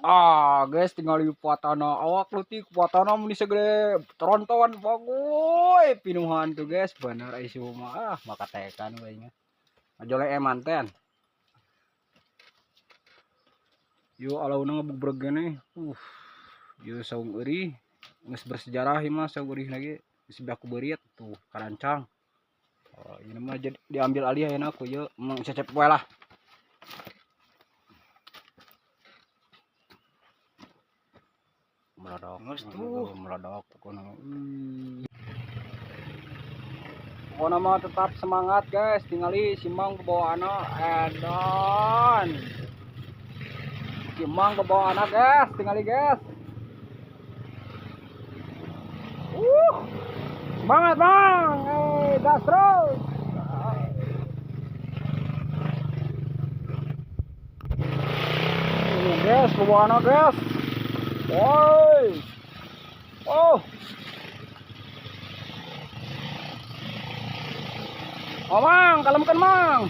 Ah, guys, tinggal di patana awak leutik patana mun segede tronton bagoy pinuhan tuh guys, bener ai si mah ah makatekan we nya. Ngajole eman ten. Yo alauna ngebubreg gini. Yo saung eurih geus bersejarah ieu mah saung eurih lagi geus beak ku beurit tuh karancang. Oh, ini mah jadi diambil alih ayeuna ku ieu Mang Cecep we lah. Meledok Tuh. Meledok pokoknya. Pokoknya mah tetap semangat guys, tingali simang ke bawah anak edan. Simang ke bawah anak guys, tingali guys. Semangat bang, gas terus. Ini guys, ke bawah anak guys. Woi. Oh. Oh, Mang, kalemkeun, Mang.